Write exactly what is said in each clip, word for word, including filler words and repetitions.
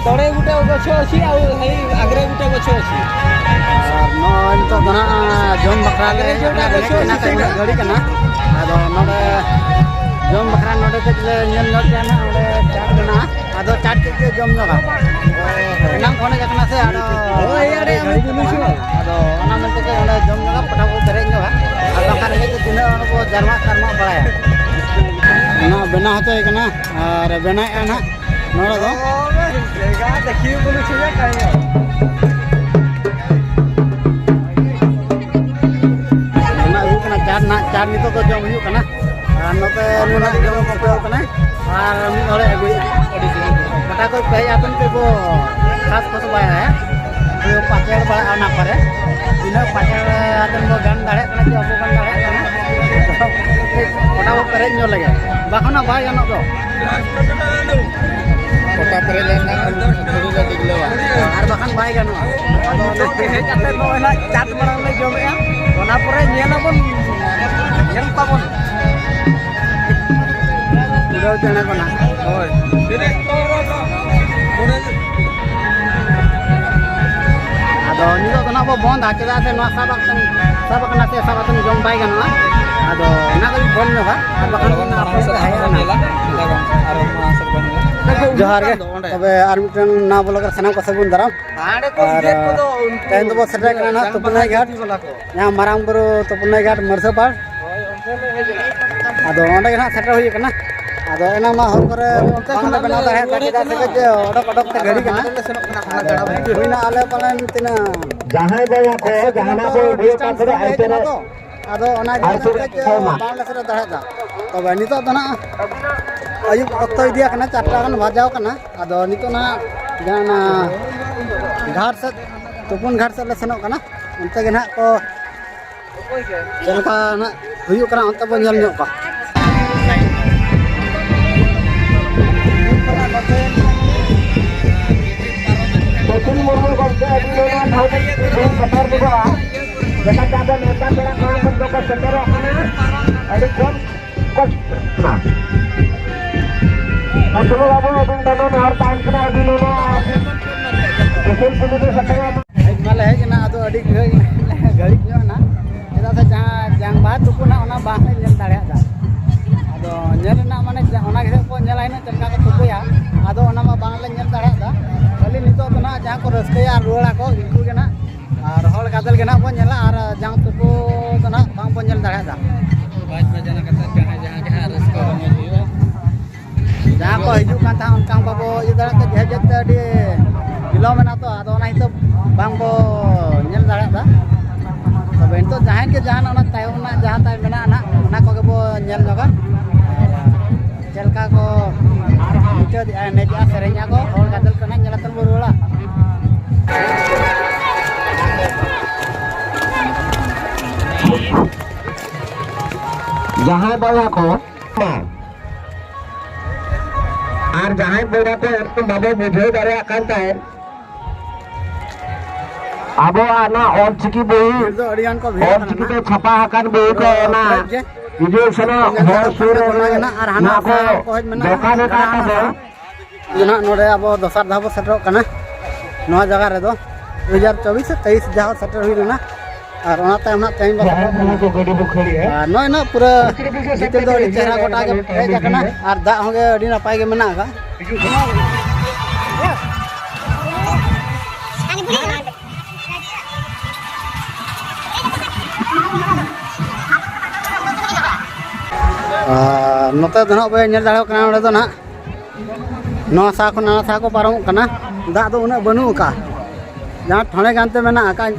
ᱛᱚᱲᱮ ᱜᱩᱴᱟ ᱜᱚᱪᱷᱚ ᱟᱥᱤ ᱟᱨ ᱦᱟᱭ ᱟᱜᱽᱨᱮ ᱜᱩᱴᱟ ᱜᱚᱪᱷᱚ ᱟᱥᱤ᱾ ᱟᱨ ᱱᱚᱜᱼᱚᱭ ᱱᱤᱛᱚᱜ ᱫᱚ ᱱᱟᱜ ᱡᱚᱢ ᱵᱟᱠᱷᱨᱟ ᱞᱮ ᱟᱜᱽᱨᱮ ᱡᱚᱢ ᱨᱮᱸᱜᱮᱡ ᱜᱚᱪᱷᱚ ᱠᱟᱱᱟ, ᱟᱥᱤ ᱛᱤᱱᱟᱹᱜ ᱜᱷᱟᱹᱲᱤ ᱠᱟᱱᱟ᱾ ᱟᱫᱚ ᱱᱚᱰᱮ ᱡᱚᱢ ᱵᱟᱠᱷᱨᱟ ᱱᱚᱰᱮ ᱠᱟᱹᱡ ᱞᱮ ᱧᱮᱞ ᱧᱚᱜ ᱠᱮᱜᱼᱟ ᱱᱟᱜ, ᱚᱸᱰᱮ ᱪᱟᱴ ᱢᱮᱱᱟᱜᱼᱟ᱾ ᱟᱫᱚ ᱪᱟᱴ ᱠᱟᱹᱡ ᱞᱮ ᱡᱚᱢ ᱧᱚᱜᱟ᱾ ᱮᱱᱟᱝ ᱯᱷᱳᱱ ᱦᱮᱡ ᱟᱠᱟᱱᱟ ᱥᱮ, ᱟᱫᱚ ᱦᱳᱭ, ᱟᱹᱰᱤ ᱟᱹᱰᱤ ᱜᱷᱟᱹᱲᱤᱡ ᱵᱩᱞᱩ ᱥᱩᱨ᱾ ᱟᱫᱚ ᱚᱱᱟ ᱢᱮᱱᱛᱮ ᱜᱮ ᱚᱸᱰᱮ ᱡᱚᱢ ᱧᱚᱜᱟ, ᱯᱚᱴᱟ ᱠᱚ ᱯᱮᱨᱮᱡ ᱧᱚᱜᱟ᱾ ᱟᱨ ᱵᱟᱝᱠᱷᱟᱱ ᱨᱮᱸᱜᱮᱡ ᱛᱮ ᱛᱤᱱᱟᱹᱜ ᱦᱚᱲ ᱠᱚ ᱡᱟᱨᱢᱟᱜ ᱠᱟᱨᱢᱟᱜ ᱵᱟᱲᱟᱭᱟ᱾ ᱚᱱᱟ ᱵᱮᱱᱟᱣ ᱦᱚᱪᱚᱭ ᱠᱟᱱᱟ ᱟᱨ ᱵᱮᱱᱟᱣᱮᱫᱼᱟ ᱱᱟᱦᱟᱜ᱾ ᱱᱚᱰᱮ ᱫᱚ ᱚᱱᱟ ᱦᱩᱭᱩᱜ ᱠᱟᱱᱟ ᱪᱟᱴ ᱱᱟᱜ, ᱪᱟᱴ ᱱᱤᱛᱚᱜ ᱫᱚ ᱡᱚᱢ ᱦᱩᱭᱩᱜ ᱠᱟᱱᱟ᱾ ᱟᱨ ᱱᱚᱛᱮ ᱱᱩᱱᱟᱹᱜ ᱡᱚᱢ ᱠᱚ ᱠᱚᱭᱚᱜ ᱠᱟᱱᱟ᱾ ᱟᱨ ᱢᱤᱫ ᱦᱚᱲᱮ ᱟᱹᱜᱩᱭᱮᱫᱼᱟ᱾ ᱜᱚᱴᱟ ᱠᱚ ᱯᱮ ᱟᱛᱮᱱ ᱛᱮ ᱠᱚ ᱠᱷᱟᱥ ᱠᱷᱚᱥ ᱵᱟᱭᱟ᱾ ᱯᱟᱪᱮᱲ ᱵᱟᱲᱟᱜᱼᱟ ᱚᱱᱟ ᱠᱚᱨᱮ᱾ ᱛᱤᱱᱟᱹᱜ ᱯᱟᱪᱮᱲ ᱟᱛᱮᱱ ᱵᱚ ᱜᱟᱱ ᱫᱟᱲᱮᱭᱟᱜ ᱠᱟᱱᱟ ᱪᱮ ᱵᱟᱵᱚ ᱜᱟᱱ ᱫᱟᱲᱮᱭᱟᱜ ᱠᱟᱱᱟ᱾ ᱜᱚᱴᱟ ᱵᱚ ᱯᱮᱨᱮᱡ ᱧᱚᱜ ᱞᱮᱜᱮ, ᱵᱟᱠᱷᱟᱱ ᱵᱟᱭ ᱜᱟᱱᱚᱜ ᱫᱚ᱾ ᱜᱚᱴᱟ ᱯᱮᱨᱮᱡ ᱞᱮᱱᱠᱷᱟᱱ ᱫᱷᱩᱲᱤ ᱞᱮ ᱰᱤᱜᱞᱟᱹᱣᱟ᱾ ᱟᱨ ᱵᱟᱠᱷᱟᱱ ᱵᱟᱭ ᱜᱟᱱᱚᱜᱼᱟ᱾ ᱟᱫᱚ ᱱᱤᱛᱚᱜ ᱜᱮ ᱦᱮᱡ ᱠᱟᱛᱮ ᱱᱚᱜᱼᱚᱭ ᱱᱟᱜ ᱪᱟᱴ ᱢᱟᱲᱟᱝ ᱞᱮ ᱡᱚᱢᱮᱜᱼᱟ, ᱚᱱᱟ ᱯᱚᱨᱮ ᱧᱮᱞ ᱟᱵᱚᱱ, ᱧᱮᱞ ᱛᱟᱵᱚᱱ᱾ ᱩᱰᱟᱹᱣ ᱪᱮᱬᱮ ᱠᱚ ᱱᱟᱜ᱾ ᱦᱳᱭ᱾ ᱟᱫᱚ ᱱᱤᱛᱚᱜ ᱫᱚ ᱱᱟᱜ ᱵᱚ ᱵᱚᱱᱫᱟ, ᱪᱮᱫᱟᱜ ᱥᱮ ᱱᱚᱣᱟ ᱥᱟᱵ ᱟᱠᱟᱱ, ᱥᱟᱵ ᱟᱠᱟᱱᱟ ᱥᱮ ᱥᱟᱵ ᱟᱛᱮᱱ ᱡᱚᱢ ᱵᱟᱭ ᱜᱟᱱᱚᱜᱼᱟ᱾ ᱟᱫᱚ ᱚᱱᱟ ᱠᱚ ᱵᱚᱱᱫ ᱧᱚᱜᱟ, ᱟᱨ ᱵᱟᱠᱷᱟᱱ ᱞᱚᱜᱚᱱ ᱢᱟᱲᱟᱝ ᱥᱮᱫ ᱦᱟᱸᱜ ᱵᱚᱱ ᱧᱮᱞᱟ, ᱪᱮᱫᱟᱜ ᱵᱟᱝ ᱟᱨ ᱱᱚᱣᱟ ᱥᱮᱫ ᱵᱚᱱ ᱧᱮᱞᱟ᱾ ᱡᱚᱦᱟᱨ ᱜᱮ᱾ ᱛᱚᱵᱮ ᱟᱨ ᱢᱤᱫᱴᱮᱱ ᱱᱟᱣᱟ vlog ᱨᱮ ᱥᱟᱱᱟᱢ ᱠᱚ ᱥᱟᱹᱜᱩᱱ ᱫᱟᱨᱟᱢ᱾ ᱟᱨ ᱛᱮᱦᱮᱧ ᱫᱚᱵᱚ ᱥᱮᱴᱮᱨ ᱠᱟᱱᱟ ᱱᱟᱦᱟᱜ ᱛᱩᱯᱩᱱᱟᱹᱭ ᱜᱷᱟᱴ, ᱡᱟᱦᱟᱸ ᱢᱟᱨᱟᱝ ᱵᱩᱨᱩ ᱛᱩᱯᱩᱱᱟᱹᱭ ᱜᱷᱟᱴ ᱢᱟᱹᱨᱥᱟᱹᱯᱟᱲ᱾ ᱟᱫᱚ ᱚᱸᱰᱮ ᱜᱮ ᱱᱟᱦᱟᱜ ᱥᱮᱴᱮᱨ ᱦᱩᱭ ᱠᱟᱱᱟ᱾ ᱟᱫᱚ ᱮᱱᱟᱝ ᱢᱟ ᱦᱚᱨ ᱠᱚᱨᱮ ᱵᱟᱝᱞᱮ ᱵᱮᱱᱟᱣ ᱫᱟᱲᱮᱭᱟᱜ ᱠᱟᱱᱟ, ᱪᱮᱫᱟᱜ ᱥᱮ ᱠᱟᱹᱡ ᱚᱰᱚᱠ ᱚᱰᱚᱠ ᱛᱮ ᱜᱷᱟᱹᱲᱤ ᱠᱟᱱᱟ᱾ ᱟᱫᱚ ᱦᱩᱭᱱᱟ ᱟᱞᱮ ᱯᱟᱞᱮᱱ ᱛᱤᱱᱟᱹᱜ ᱡᱟᱦᱟᱸᱭ ᱵᱟᱭᱟ ᱠᱚ ᱮᱠᱥᱚ ᱡᱟᱦᱟᱱᱟᱜ ᱠᱚ ᱠᱤᱞᱳᱢᱤᱴᱟᱨ ᱵᱷᱩᱞ ᱟᱠᱟᱱ ᱫᱤᱥᱴᱮᱱᱥ ᱠᱷᱟᱱ ᱦᱮᱡ ᱟᱭᱛᱮ ᱮᱱᱟ ᱨᱮ ᱛᱚ᱾ ᱟᱫᱚ ᱚᱱᱟ ᱟᱨ ᱜᱮ ᱠᱟᱹᱡ ᱵᱟᱝᱞᱮ ᱥᱮᱴᱮᱨ ᱫᱟᱲᱮᱭᱟᱫᱟ᱾ ᱛᱚᱵᱮ ᱱᱤᱛᱚᱜ ᱫᱚ ᱱᱟᱦᱟᱜ ᱟᱹᱭᱩᱵ ᱚᱠᱛᱚ ᱤᱫᱤ ᱟᱠᱟᱱᱟ, ᱪᱟᱨᱴᱟ ᱜᱟᱱ ᱵᱟᱡᱟᱣ ᱠᱟᱱᱟ᱾ ᱟᱫᱚ ᱱᱤᱛᱚᱜ ᱱᱟᱦᱟᱜ ᱡᱟᱦᱟᱸ ᱚᱱᱟ ᱜᱷᱟᱴ ᱥᱮᱫ, ᱛᱩᱯᱩᱱ ᱜᱷᱟᱴ ᱥᱮᱫ ᱞᱮ ᱥᱮᱱᱚᱜ ᱠᱟᱱᱟ᱾ ᱚᱱᱛᱮ ᱜᱮ ᱱᱟᱦᱟᱜ ᱠᱚ ᱪᱮᱫ ᱞᱮᱠᱟ ᱱᱟᱦᱟᱜ ᱦᱩᱭᱩᱜ ᱠᱟᱱᱟ, ᱚᱱᱛᱮ ᱵᱚᱱ ᱧᱮᱞ ᱧᱚᱜ ᱠᱚᱣᱟ᱾ ᱥᱚᱪᱤᱱ ᱢᱩᱨᱢᱩ ᱜᱚᱢᱠᱮ ᱟᱹᱰᱤ ᱞᱚᱜᱚᱱ ᱵᱷᱟᱨᱚᱛ ᱫᱤᱥᱚᱢ ᱥᱮᱴᱮᱨ ᱜᱚᱫᱚᱜᱼᱟ᱾ ᱪᱮᱠᱟᱛᱮ ᱟᱵᱚ ᱱᱮᱣᱛᱟ ᱯᱮᱲᱟ ᱠᱚ ᱥᱮᱴᱮᱨᱚᱜ ᱠᱟᱱᱟ, ᱟᱹᱰᱤ ᱠᱚᱢ ᱠᱚ ᱥᱮᱴᱮᱨᱚᱜ ᱠᱟᱱᱟ᱾ ᱢᱟᱥᱩᱞᱩ ᱵᱟᱹᱵᱩ, ᱟᱹᱵᱤᱱ ᱴᱷᱮᱱ ᱱᱮᱦᱚᱨ ᱛᱟᱦᱮᱱ ᱠᱟᱱᱟ, ᱟᱹᱵᱤᱱ ᱚᱱᱟ ᱦᱮᱡ ᱢᱟᱞᱮ ᱦᱮᱡ ᱮᱱᱟ, ᱟᱫᱚ ᱟᱹᱰᱤ ᱜᱷᱟᱹᱲᱤᱡ ᱜᱷᱟᱹᱲᱤᱡ ᱧᱚᱜ ᱮᱱᱟ, ᱪᱮᱫᱟᱜ ᱥᱮ ᱡᱟᱦᱟᱸ ᱡᱟᱝ ᱵᱟᱦᱟ ᱛᱩᱯᱩ ᱱᱟᱜ ᱚᱱᱟ ᱵᱟᱝᱞᱮ ᱧᱮᱞ ᱫᱟᱲᱮᱭᱟᱫᱟ᱾ ᱟᱫᱚ ᱧᱮᱞ ᱨᱮᱱᱟᱜ ᱢᱟᱱᱮ ᱡᱟ-, ᱚᱱᱟ ᱜᱮ ᱠᱚ ᱧᱮᱞᱟ ᱦᱤᱱᱟᱹ ᱪᱮᱫ ᱞᱮᱠᱟ ᱠᱚ ᱛᱩᱯᱩᱭᱟ, ᱟᱫᱚ ᱚᱱᱟ ᱢᱟ ᱵᱟᱝᱞᱮ ᱧᱮᱞ ᱫᱟᱲᱮᱭᱟᱫᱟ᱾ ᱠᱷᱟᱹᱞᱤ ᱱᱤᱛᱚᱜ ᱫᱚ ᱱᱟᱜ ᱡᱟᱦᱟᱸ ᱠᱚ ᱨᱟᱹᱥᱠᱟᱹᱭᱟ ᱟᱨ ᱨᱩᱣᱟᱹᱲᱟ ᱠᱚ ᱩᱱᱠᱩ ᱜᱮ ᱱᱟᱜ, ᱟᱨ ᱦᱚᱲ ᱜᱟᱫᱮᱞ ᱜᱮ ᱱᱟᱜ ᱵᱚᱱ ᱧᱮᱞᱟ, ᱟᱨ ᱡᱟᱝ ᱛᱩᱯᱩ ᱫᱚ ᱱᱟᱜ ᱵᱟᱝ ᱵᱚᱱ ᱧᱮᱞ ᱫᱟᱲᱮᱭᱟᱫᱟ᱾ ᱯᱟᱸᱪ ᱵᱟᱡᱮ ᱞᱮᱠᱟᱛᱮ ᱡᱟᱦᱟᱸᱭ ᱡᱟᱦᱟᱸ ᱡᱟᱦᱟᱸ ᱨᱟᱹᱥᱠᱟᱹ ᱨᱚᱢᱚᱡᱽ ᱦᱩᱭᱩᱜᱼᱟ᱾ ᱡᱟᱦᱟᱸ ᱠᱚ ᱦᱤᱡᱩᱜ ᱠᱟᱱ ᱛᱟᱦᱮᱸᱫ ᱚᱱᱠᱟ ᱵᱟᱵᱚ ᱤᱭᱟᱹ ᱫᱟᱲᱮᱭᱟᱜ ᱛᱮ ᱡᱮᱦᱮᱛᱩ ᱟᱹᱰᱤ ᱵᱤᱞᱚᱢ ᱮᱱᱟ ᱛᱚ, ᱟᱫᱚ ᱚᱱᱟ ᱦᱤᱥᱟᱹᱵ ᱵᱟᱝ ᱵᱚ ᱧᱮᱞ ᱫᱟᱲᱮᱭᱟᱜ ᱫᱟ᱾ ᱛᱚᱵᱮ ᱱᱤᱛᱚᱜ ᱡᱟᱦᱟᱸᱭ ᱜᱮ ᱡᱟᱦᱟᱱᱟᱜ ᱚᱱᱟ ᱛᱟᱭᱚᱢ ᱨᱮᱱᱟᱜ ᱡᱟᱦᱟᱸ ᱛᱟᱭ ᱢᱮᱱᱟᱜᱼᱟ ᱱᱟᱜ, ᱚᱱᱟ ᱠᱚᱜᱮ ᱵᱚ ᱧᱮᱞ ᱧᱚᱜᱟ᱾ ᱟᱨ ᱪᱮᱫ ᱞᱮᱠᱟ ᱠᱚ ᱢᱩᱪᱟᱹᱫᱮᱜᱼᱟ, ᱮᱱᱮᱡᱮᱜᱼᱟ, ᱥᱮᱨᱮᱧᱮᱜᱼᱟ ᱠᱚ, ᱦᱚᱲ ᱜᱟᱫᱮᱞ ᱠᱚ ᱱᱟᱜ ᱧᱮᱞ ᱠᱟᱛᱮ ᱵᱚ ᱨᱩᱣᱟᱹᱲᱟ᱾ ᱡᱟᱦᱟᱸᱭ ᱵᱚᱭᱦᱟ ᱠᱚ ᱟᱨ ᱡᱟᱦᱟᱸᱭ ᱵᱚᱭᱦᱟ ᱠᱚ ᱮᱠᱫᱚᱢ ᱵᱟᱵᱚ ᱵᱩᱡᱷᱟᱹᱣ ᱫᱟᱲᱮᱭᱟᱜ ᱠᱟᱱ ᱛᱟᱦᱮᱸᱫ, ᱟᱵᱚᱣᱟᱜ ᱱᱚᱣᱟ ᱚᱞᱪᱤᱠᱤ ᱵᱳᱭ, ᱵᱷᱤᱲ ᱫᱚ ᱟᱹᱰᱤ ᱜᱟᱱ ᱠᱚ ᱵᱷᱤᱲ ᱟᱠᱟᱱᱟ ᱚᱞᱪᱤᱠᱤ ᱛᱮ ᱱᱟᱜ᱾ ᱪᱷᱟᱯᱟ ᱟᱠᱟᱱ ᱵᱳᱭ ᱠᱚ ᱛᱚ ᱚᱱᱟ ᱯᱮᱨᱮᱡ ᱜᱮ ᱦᱤᱡᱩᱜ ᱥᱮᱱᱚᱜ ᱧᱮᱞ ᱦᱚᱲ ᱠᱟᱛᱮ ᱥᱩᱨ ᱨᱮ ᱜᱚᱴᱟ ᱜᱮ ᱱᱟᱜ, ᱟᱨ ᱦᱟᱱᱟ ᱱᱟᱜ ᱠᱚ ᱥᱟ ᱠᱚ ᱦᱮᱡ ᱢᱮᱱᱟᱜᱼᱟ, ᱫᱚᱠᱟᱱ ᱜᱟᱰᱟ ᱟᱠᱟᱫ ᱦᱟᱱᱟ ᱛᱟᱵᱚ᱾ ᱥᱟ᱾ ᱤᱭᱟᱹ ᱱᱟᱜ ᱱᱚᱰᱮ ᱟᱵᱚ ᱫᱚᱥᱟᱨ ᱫᱷᱟᱣ ᱵᱚ ᱥᱮᱴᱮᱨᱚᱜ ᱠᱟᱱᱟ ᱱᱚᱣᱟ ᱡᱟᱭᱜᱟ ᱨᱮᱫᱚ᱾ ᱫᱩ ᱦᱟᱡᱟᱨ ᱪᱚᱵᱵᱤᱥ ᱥᱮ ᱛᱮᱭᱤᱥ ᱡᱟᱦᱟᱸ ᱥᱮᱴᱮᱨ ᱦᱩᱭ ᱞᱮᱱᱟ, ᱟᱨ ᱚᱱᱟ ᱛᱟᱭᱚᱢ ᱱᱟᱜ ᱛᱮᱦᱮᱧ ᱵᱚ ᱥᱮᱴᱮᱨᱚᱜ ᱠᱟᱱᱟ᱾ ᱱᱚᱣᱟ ᱠᱚ ᱜᱟᱹᱰᱤ ᱵᱚ ᱠᱷᱟᱹᱲᱮᱜᱼᱟ᱾ ᱟᱨ ᱱᱚᱜᱼᱚᱭ ᱱᱟᱜ ᱯᱩᱨᱟᱹ ᱵᱷᱤᱛᱤᱨ ᱫᱚ ᱟᱹᱰᱤ ᱪᱮᱦᱨᱟ ᱜᱚᱴᱟ ᱜᱮ ᱯᱮᱨᱮᱡ ᱟᱠᱟᱱᱟ, ᱟᱨ ᱫᱟᱜ ᱦᱚᱸ ᱜᱮ ᱟᱹᱰᱤ ᱱᱟᱯᱟᱭ ᱜᱮ ᱢᱮᱱᱟᱜ ᱟᱠᱟᱫ᱾ ᱟᱨ ᱱᱚᱛᱮ ᱫᱚ ᱱᱟᱜ ᱵᱚᱱ ᱧᱮᱞ ᱫᱟᱲᱮᱭᱟᱜ ᱠᱟᱱᱟ, ᱱᱚᱰᱮ ᱫᱚ ᱱᱟᱜ ᱱᱚᱣᱟ ᱥᱟᱦᱟ ᱠᱷᱚᱱ ᱱᱟᱣᱟ ᱥᱟᱦᱟ ᱠᱚ ᱯᱟᱨᱚᱢᱚᱜ ᱠᱟᱱᱟ᱾ ᱫᱟᱜ ᱫᱚ ᱩᱱᱟᱹᱜ ᱵᱟᱹᱱᱩᱜ ᱟᱠᱟᱫᱼᱟ, ᱡᱟᱦᱟᱸ ᱴᱷᱚᱸᱰᱮ ᱜᱟᱱᱛᱮ ᱢᱮᱱᱟᱜ ᱟᱠᱟᱫ᱾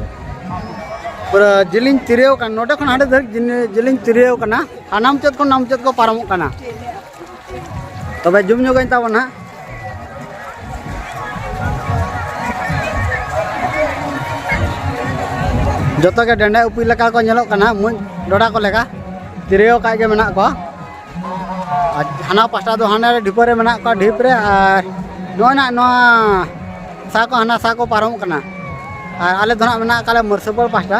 ᱯᱩᱨᱟᱹ ᱡᱤᱞᱤᱧ ᱛᱤᱨᱭᱳ ᱠᱟᱱᱟ, ᱱᱚᱰᱮ ᱠᱷᱚᱱ ᱦᱟᱸᱰᱮ ᱫᱷᱟᱹᱨᱤᱡ ᱡᱤᱞᱤᱧ ᱛᱤᱨᱭᱳ ᱠᱟᱱᱟ, ᱦᱟᱱᱟ ᱢᱩᱪᱟᱹᱫ ᱠᱷᱚᱱ ᱱᱚᱣᱟ ᱢᱩᱪᱟᱹᱫ ᱠᱚ ᱯᱟᱨᱚᱢᱚᱜ ᱠᱟᱱᱟ᱾ ᱛᱚᱵᱮ ᱡᱩᱢ ᱧᱚᱜᱟᱹᱧ ᱛᱟᱵᱚᱱ ᱦᱟᱸᱜ᱾ ᱡᱚᱛᱚ ᱜᱮ ᱰᱮᱸᱰᱮ ᱩᱯᱤ ᱞᱮᱠᱟ ᱠᱚ ᱧᱮᱞᱚᱜ ᱠᱟᱱᱟ, ᱢᱩᱸᱡ ᱰᱚᱰᱟ ᱠᱚ ᱞᱮᱠᱟ᱾ ᱛᱤᱨᱭᱳ ᱠᱟᱜ ᱜᱮ ᱢᱮᱱᱟᱜ ᱠᱚᱣᱟ᱾ ᱟᱨ ᱦᱟᱱᱟ ᱯᱟᱥᱴᱟ ᱫᱚ ᱦᱟᱱᱟ ᱨᱮ ᱰᱷᱤᱯᱟᱹ ᱨᱮ ᱢᱮᱱᱟᱜ ᱠᱚᱣᱟ, ᱰᱷᱤᱯ ᱨᱮ᱾ ᱟᱨ ᱱᱚᱜᱼᱚᱭ ᱱᱟᱜ ᱱᱚᱣᱟ ᱥᱟ ᱠᱚ ᱦᱟᱱᱟ ᱥᱟ ᱠᱚ ᱯᱟᱨᱚᱢᱚᱜ ᱠᱟᱱᱟ᱾ ᱟᱨ ᱟᱞᱮ ᱫᱚ ᱱᱟᱜ ᱢᱮᱱᱟᱜ ᱟᱠᱟᱫ ᱞᱮ ᱢᱩᱨᱥᱤᱯᱩᱨ ᱯᱟᱥᱴᱟ᱾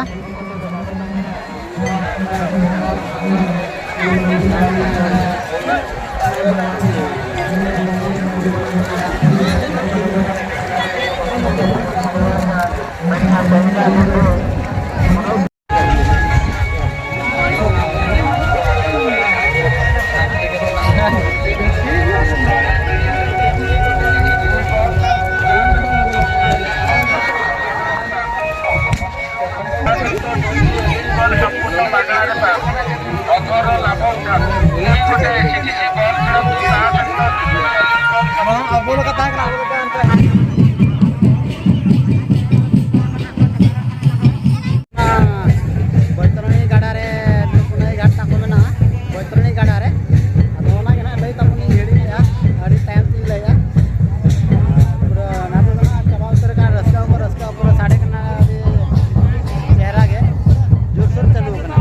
ᱵᱳᱭᱛᱚᱨᱚᱱᱤ ᱜᱟᱰᱟ ᱨᱮ, ᱱᱩᱠᱩ ᱱᱟᱹᱭ ᱜᱷᱟᱴ ᱛᱟᱠᱚ ᱢᱮᱱᱟᱜᱼᱟ, ᱵᱳᱭᱛᱚᱨᱚᱱᱤ ᱜᱟᱰᱟ ᱨᱮ᱾ ᱟᱫᱚ ᱚᱱᱟ ᱜᱮ ᱱᱟᱦᱟᱜ ᱞᱟᱹᱭ ᱛᱟᱵᱚᱱᱤᱧ ᱦᱤᱲᱤᱧᱮᱜᱼᱟ, ᱟᱹᱰᱤ ᱛᱟᱭᱚᱢ ᱛᱤᱧ ᱞᱟᱹᱭᱟ᱾ ᱯᱩᱨᱟᱹ ᱱᱟᱹᱰᱩ ᱫᱚ ᱱᱟᱦᱟᱜ ᱪᱟᱵᱟ ᱩᱛᱟᱹᱨ ᱟᱠᱟᱱ, ᱨᱟᱹᱥᱠᱟᱹ ᱦᱚᱸᱠᱚ ᱨᱟᱹᱥᱠᱟᱹ, ᱯᱩᱨᱟᱹ ᱥᱟᱰᱮ ᱠᱟᱱᱟ, ᱟᱹᱰᱤ ᱪᱮᱦᱨᱟ ᱜᱮ, ᱡᱳᱨᱥᱳᱨ ᱪᱟᱹᱞᱩ ᱟᱠᱟᱱᱟ᱾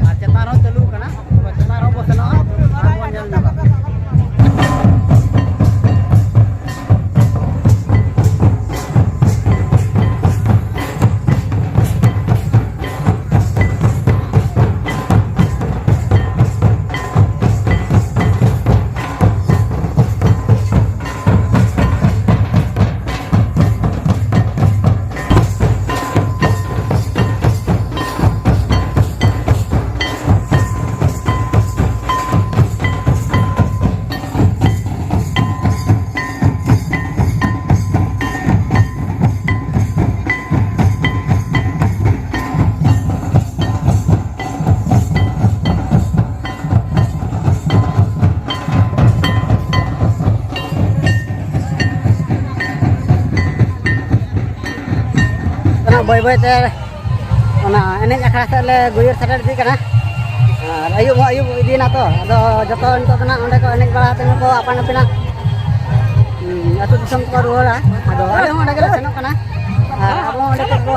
ᱟᱨ ᱪᱮᱛᱟᱱ ᱨᱮᱦᱚᱸ ᱪᱟᱹᱞᱩ ᱟᱠᱟᱱᱟ, ᱛᱚᱵᱮ ᱪᱮᱛᱟᱱ ᱨᱮᱦᱚᱸ ᱵᱚ ᱥᱮᱱᱚᱜᱼᱟ, ᱟᱨ ᱵᱚᱱ ᱧᱮᱞ ᱧᱚᱜᱟ᱾ ᱚᱱᱟ ᱵᱟᱹᱭ ᱵᱟᱹᱭ ᱛᱮ ᱚᱱᱟ ᱮᱱᱮᱡ ᱟᱠᱷᱲᱟ ᱥᱮᱫ ᱞᱮ ᱜᱩᱭᱩᱨ ᱥᱮᱴᱮᱨ ᱤᱫᱤᱜ ᱠᱟᱱᱟ᱾ ᱟᱨ ᱟᱹᱭᱩᱵ ᱦᱚᱸ ᱟᱹᱭᱩᱵ ᱤᱫᱤᱭᱮᱱᱟ ᱛᱚ, ᱟᱫᱚ ᱡᱚᱛᱚ ᱱᱤᱛᱚᱜ ᱫᱚ ᱱᱟᱜ ᱚᱸᱰᱮ ᱠᱚ ᱮᱱᱮᱡ ᱵᱟᱲᱟ ᱠᱟᱛᱮ ᱠᱚ ᱟᱯᱟᱱ ᱟᱹᱯᱤᱱᱟᱜ, ᱩᱸ, ᱟᱹᱛᱩ ᱫᱤᱥᱚᱢ ᱛᱮᱠᱚ ᱨᱩᱣᱟᱹᱲᱟ᱾ ᱟᱫᱚ ᱟᱞᱮ ᱦᱚᱸ ᱚᱸᱰᱮ ᱜᱮᱞᱮ ᱥᱮᱱᱚᱜ ᱠᱟᱱᱟ᱾ ᱟᱨ ᱟᱵᱚ ᱦᱚᱸ ᱚᱸᱰᱮ ᱠᱟᱹᱡ ᱵᱚ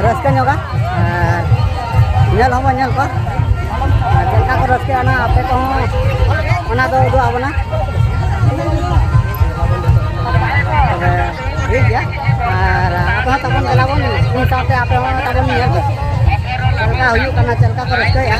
ᱨᱟᱹᱥᱠᱟᱹ ᱧᱚᱜᱟ ᱟᱨ ᱧᱮᱞ ᱦᱚᱸᱵᱚ ᱧᱮᱞ ᱠᱚᱣᱟ᱾ ᱟᱨ ᱪᱮᱫ ᱞᱮᱠᱟ ᱠᱚ ᱨᱟᱹᱥᱠᱟᱹᱜᱼᱟ, ᱚᱱᱟ ᱟᱯᱮ ᱠᱚᱦᱚᱸ ᱚᱱᱟ ᱫᱚ ᱩᱫᱩᱜ ᱟᱵᱚᱱᱟ᱾ ᱛᱚᱵᱮ ᱴᱷᱤᱠ ᱜᱮᱭᱟ, ᱟᱨ ᱟᱯᱮ ᱦᱚᱸ ᱛᱟᱵᱚᱱ ᱫᱮᱞᱟ ᱵᱚᱱ, ᱩᱱ ᱥᱟᱶᱛᱮ ᱟᱯᱮ ᱦᱚᱸ ᱛᱟᱵᱚᱱ ᱧᱮᱞ ᱯᱮ ᱪᱮᱫ ᱞᱮᱠᱟ ᱦᱩᱭᱩᱜ ᱠᱟᱱᱟ, ᱪᱮᱫ ᱞᱮᱠᱟ ᱠᱚ ᱨᱟᱹᱥᱠᱟᱹᱭᱮᱫᱼᱟ᱾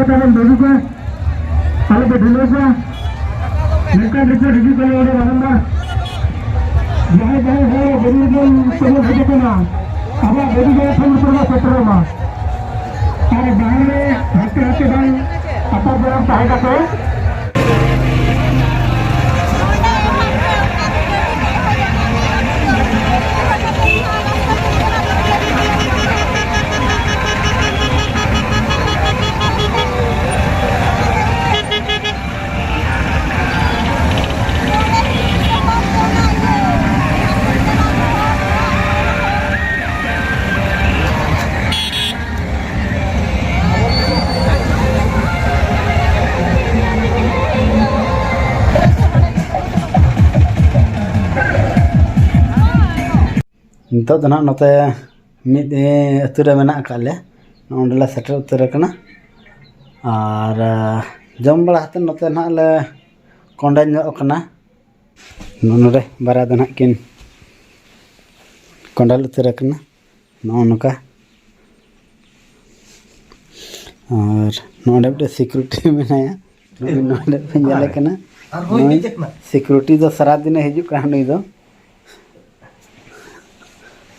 ᱛᱟᱵᱚᱱ ᱵᱟᱹᱵᱩ ᱠᱚ, ᱟᱞᱚ ᱯᱮ ᱰᱷᱤᱞᱟᱹᱣ ᱠᱚᱣᱟ᱾ ᱢᱮᱱᱠᱷᱟᱱ ᱨᱤᱯᱳᱨᱴ ᱦᱤᱡᱩᱜ ᱠᱟᱱᱟ ᱚᱸᱰᱮ ᱵᱟᱨᱚᱢᱵᱟᱨ᱾ ᱡᱟᱦᱟᱸᱭ ᱡᱟᱦᱟᱸᱭ ᱦᱚᱲ ᱵᱟᱹᱵᱩ ᱵᱚᱱ ᱛᱮᱵᱚᱱ ᱦᱮᱡ ᱟᱠᱟᱱᱟ, ᱟᱵᱚᱣᱟᱜ ᱵᱟᱹᱵᱩ ᱠᱚ ᱴᱷᱮᱱ ᱩᱛᱟᱹᱨ ᱵᱚᱱ ᱥᱮᱴᱮᱨᱚᱜ ᱢᱟ᱾ ᱟᱨ ᱵᱟᱦᱨᱮ ᱦᱟᱱᱛᱮ ᱱᱟᱛᱮ ᱵᱟᱝ ᱟᱯᱟᱨ ᱵᱟᱲᱟ ᱛᱟᱦᱮᱸ ᱠᱟᱛᱮ ᱱᱤᱛᱚᱜ ᱫᱚ ᱱᱟᱦᱟᱜ ᱱᱚᱛᱮ ᱢᱤᱫ, ᱮ, ᱟᱹᱛᱩ ᱨᱮ ᱢᱮᱱᱟᱜ ᱟᱠᱟᱫ ᱞᱮᱭᱟ᱾ ᱱᱚᱸᱰᱮ ᱞᱮ ᱥᱮᱴᱮᱨ ᱩᱛᱟᱹᱨ ᱟᱠᱟᱱᱟ᱾ ᱟᱨ, ᱮ, ᱡᱚᱢ ᱵᱟᱲᱟ ᱠᱟᱛᱮᱫ ᱱᱚᱛᱮ ᱱᱟᱦᱟᱜ ᱞᱮ ᱠᱚᱸᱰᱮᱞ ᱧᱚᱜ ᱟᱠᱟᱱᱟ᱾ ᱱᱚ-, ᱱᱚᱰᱮ ᱵᱟᱨᱭᱟ ᱫᱚ ᱱᱟᱦᱟᱜ ᱠᱤᱱ ᱠᱚᱸᱰᱮᱞ ᱩᱛᱟᱹᱨ ᱟᱠᱟᱱᱟ᱾ ᱱᱚᱜᱼᱚ ᱱᱚᱝᱠᱟ᱾ ᱟᱨ ᱱᱚᱰᱮ ᱢᱤᱫᱴᱮᱱ ᱥᱤᱠᱩᱨᱤᱴᱤ ᱢᱮᱱᱟᱭᱟ᱾ ᱱᱩᱭ ᱱᱚᱰᱮ ᱯᱮ ᱧᱮᱞᱮ ᱠᱟᱱᱟ᱾ ᱟᱨᱦᱚᱸ ᱱᱩᱭ ᱦᱮᱡ ᱟᱠᱟᱱᱟ᱾ ᱥᱤᱠᱩᱨᱤᱴᱤ ᱫᱚ ᱥᱟᱨᱟᱫᱤᱱᱮ ᱦᱤᱡᱩᱜ ᱠᱟᱱᱟ ᱱᱩᱭ ᱫᱚ᱾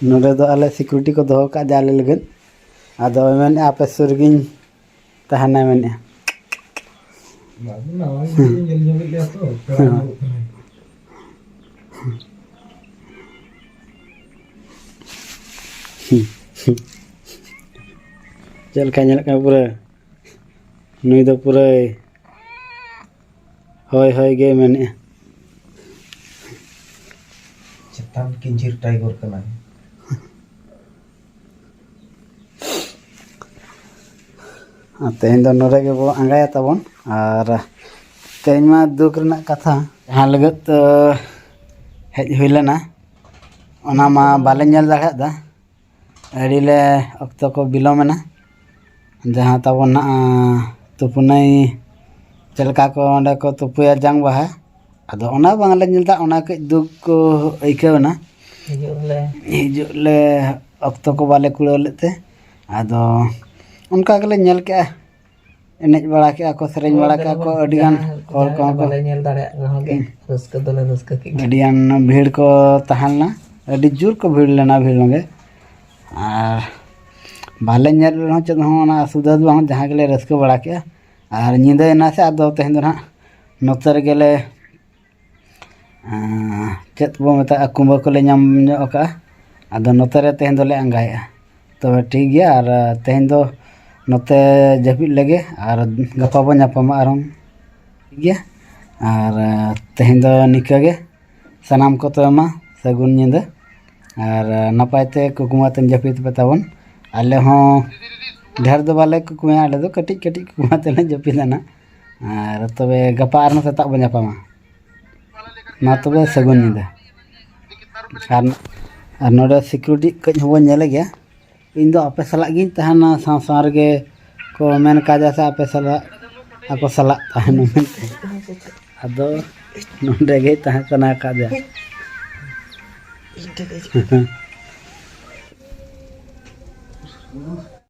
ᱱᱚᱰᱮ ᱫᱚ ᱟᱞᱮ ᱥᱤᱠᱩᱨᱤᱴᱤ ᱠᱚ ᱫᱚᱦᱚ ᱠᱟᱜᱼᱟ ᱡᱮ ᱟᱞᱮ ᱞᱟᱹᱜᱤᱫ᱾ ᱟᱫᱚ ᱢᱮᱱᱮᱫᱼᱟ ᱟᱯᱮ ᱥᱩᱨ ᱨᱮᱜᱮᱧ ᱛᱟᱦᱮᱱᱟ ᱢᱮᱱᱮᱫᱼᱟ᱾ ᱵᱟᱵᱩ ᱱᱟᱣᱟ ᱜᱮ ᱧᱮᱞ ᱧᱚᱜᱮᱫ ᱞᱮᱭᱟ ᱛᱚ, ᱯᱮᱲᱟ ᱦᱮᱸ᱾ ᱧᱟᱢᱚᱜ ᱠᱟᱱᱟ᱾ ᱪᱮᱫ ᱞᱮᱠᱟ ᱧᱮᱞᱚᱜ ᱠᱟᱱᱟ ᱯᱩᱨᱟᱹ? ᱱᱩᱭ ᱫᱚ ᱯᱩᱨᱟᱹᱭ ᱦᱳᱭ ᱦᱳᱭ ᱜᱮ ᱢᱮᱱᱮᱫᱼᱟ᱾ ᱪᱮᱛᱟᱱ ᱠᱤᱧᱡᱤᱨ ᱴᱟᱭᱜᱚᱨ ᱠᱟᱱᱟᱭ᱾ ᱟᱨ ᱛᱮᱦᱮᱧ ᱫᱚ ᱱᱚᱰᱮ ᱜᱮᱵᱚ ᱟᱸᱜᱟᱭᱟ ᱛᱟᱵᱚᱱ᱾ ᱟᱨ ᱛᱮᱦᱮᱧ ᱢᱟ ᱫᱩᱠ ᱨᱮᱱᱟᱜ ᱠᱟᱛᱷᱟ, ᱡᱟᱦᱟᱸ ᱞᱟᱹᱜᱤᱫ ᱛᱮ ᱦᱮᱡ ᱦᱩᱭ ᱞᱮᱱᱟ, ᱚᱱᱟ ᱢᱟ ᱵᱟᱞᱮ ᱧᱮᱞ ᱫᱟᱲᱮᱭᱟᱜᱼᱟ᱾ ᱟᱹᱰᱤ ᱞᱮ ᱚᱠᱛᱚ ᱠᱚ ᱵᱤᱞᱚᱢ ᱮᱱᱟ᱾ ᱡᱟᱦᱟᱸ ᱛᱟᱵᱚᱱ ᱱᱟᱜ, ᱛᱩᱯᱩᱱᱟᱹᱭ, ᱪᱮᱫ ᱞᱮᱠᱟ ᱠᱚ ᱚᱸᱰᱮ ᱠᱚ ᱛᱩᱯᱩᱭᱟ ᱡᱟᱝ ᱵᱟᱦᱟ, ᱟᱫᱚ ᱚᱱᱟ ᱵᱟᱝᱞᱮ ᱧᱮᱞ ᱮᱫᱟ, ᱚᱱᱟ ᱠᱟᱹᱡ ᱫᱩᱠ ᱠᱚ ᱟᱹᱭᱠᱟᱹᱣ ᱮᱱᱟ᱾ ᱦᱤᱡᱩᱜ ᱞᱮ᱾ ᱦᱤᱡᱩᱜ ᱞᱮ ᱚᱠᱛᱚ ᱠᱚ ᱵᱟᱞᱮ ᱠᱩᱲᱟᱹᱣ ᱞᱮᱫ ᱛᱮ, ᱟᱫᱚ ᱚᱱᱠᱟ ᱜᱮᱞᱮ ᱧᱮᱞ ᱠᱮᱜᱼᱟ᱾ ᱮᱱᱮᱡ ᱵᱟᱲᱟ ᱠᱮᱜᱼᱟ ᱠᱚ, ᱥᱮᱨᱮᱧ ᱵᱟᱲᱟ ᱠᱮᱜᱼᱟ ᱠᱚ, ᱟᱹᱰᱤ ᱜᱟᱱ ᱦᱚᱲ ᱠᱚᱦᱚᱸ ᱠᱚ ᱵᱟᱞᱮ ᱧᱮᱞ ᱫᱟᱲᱮᱭᱟᱜ ᱨᱮᱦᱚᱸ ᱜᱮ ᱨᱟᱹᱥᱠᱟᱹ ᱫᱚᱞᱮ ᱨᱟᱹᱥᱠᱟᱹ ᱠᱮᱫ ᱜᱮᱭᱟ᱾ ᱟᱹᱰᱤ ᱜᱟᱱ ᱵᱷᱤᱲ ᱠᱚ ᱛᱟᱦᱮᱸ ᱞᱮᱱᱟ, ᱟᱹᱰᱤ ᱡᱳᱨ ᱠᱚ ᱵᱷᱤᱲ ᱞᱮᱱᱟ, ᱵᱷᱤᱲ ᱞᱚᱸᱜᱮ᱾ ᱟᱨ ᱵᱟᱞᱮ ᱧᱮᱞ ᱨᱮᱦᱚᱸ ᱪᱮᱫ ᱦᱚᱸ ᱚᱱᱟ ᱚᱥᱩᱵᱤᱫᱷᱟ ᱫᱚ ᱵᱟᱝ, ᱡᱟᱦᱟᱸ ᱜᱮᱞᱮ ᱨᱟᱹᱥᱠᱟᱹ ᱵᱟᱲᱟ ᱠᱮᱜᱼᱟ᱾ ᱟᱨ ᱧᱤᱫᱟᱹᱭᱮᱱᱟ ᱥᱮ, ᱟᱫᱚ ᱛᱮᱦᱮᱧ ᱫᱚ ᱱᱟᱦᱟᱜ ᱱᱚᱛᱮ ᱨᱮᱜᱮ ᱞᱮ ᱟᱸ, ᱪᱮᱫ ᱵᱚ ᱢᱮᱛᱟᱜᱼᱟ, ᱠᱩᱢᱵᱟᱹ ᱠᱚᱞᱮ ᱧᱟᱢ ᱧᱚᱜ ᱟᱠᱟᱫᱼᱟ᱾ ᱟᱫᱚ ᱱᱚᱛᱮ ᱨᱮ ᱛᱮᱦᱮᱧ ᱫᱚᱞᱮ ᱟᱸᱜᱟᱭᱮᱫᱼᱟ᱾ ᱛᱚᱵᱮ ᱴᱷᱤᱠ ᱜᱮᱭᱟ, ᱟᱨ ᱛᱮᱦᱮᱧ ᱫᱚ ᱱᱚᱛᱮ ᱡᱟᱹᱯᱤᱫ ᱞᱮᱜᱮ, ᱟᱨ ᱜᱟᱯᱟ ᱵᱚ ᱧᱟᱯᱟᱢᱟ ᱟᱨᱦᱚᱸ, ᱴᱷᱤᱠ ᱜᱮᱭᱟ᱾ ᱟᱨ ᱛᱮᱦᱮᱧ ᱫᱚ ᱱᱤᱝᱠᱟᱹ ᱜᱮ, ᱥᱟᱱᱟᱢ ᱠᱚ ᱛᱚᱵᱮ ᱢᱟ ᱥᱟᱹᱜᱩᱱ ᱧᱤᱫᱟᱹ, ᱟᱨ ᱱᱟᱯᱟᱭ ᱛᱮ ᱠᱩᱠᱢᱩ ᱟᱛᱮᱫ ᱡᱟᱹᱯᱤᱫ ᱯᱮ ᱛᱟᱵᱚᱱ᱾ ᱟᱞᱮ ᱦᱚᱸ ᱰᱷᱮᱨ ᱫᱚ ᱵᱟᱞᱮ ᱠᱩᱠᱢᱩᱭᱟ, ᱟᱞᱮ ᱫᱚ ᱠᱟᱹᱴᱤᱡ ᱠᱟᱹᱴᱤᱡ ᱠᱩᱠᱢᱩ ᱟᱛᱮᱫ ᱞᱮ ᱡᱟᱹᱯᱤᱫᱟ ᱱᱟᱜ᱾ ᱟᱨ ᱛᱚᱵᱮ ᱜᱟᱯᱟ ᱟᱨᱦᱚᱸ ᱥᱮᱛᱟᱜ ᱵᱚ ᱧᱟᱯᱟᱢᱟ᱾ ᱢᱟ ᱛᱚᱵᱮ ᱥᱟᱹᱜᱩᱱ ᱧᱤᱫᱟᱹ᱾ ᱟᱨ, ᱟᱨ ᱱᱚᱰᱮ ᱥᱤᱠᱩᱨᱤᱴᱤ ᱠᱟᱹᱡ ᱦᱚᱸᱵᱚᱱ ᱧᱮᱞᱮ ᱜᱮᱭᱟ᱾ ᱤᱧ ᱫᱚ ᱟᱯᱮ ᱥᱟᱞᱟᱜ ᱜᱤᱧ ᱛᱟᱦᱮᱱᱟ, ᱥᱟᱶ ᱥᱟᱶ ᱨᱮᱜᱮ ᱠᱚ ᱢᱮᱱ ᱠᱟᱫᱟ ᱥᱮ ᱟᱯᱮ ᱥᱟᱞᱟᱜ, ᱟᱠᱚ ᱥᱟᱞᱟᱜ ᱛᱟᱦᱮᱱ ᱢᱮᱱᱛᱮ᱾ ᱟᱫᱚ ᱱᱚᱰᱮ ᱜᱮ ᱛᱟᱦᱮᱸ ᱥᱟᱱᱟ ᱠᱟᱫᱮᱭᱟ᱾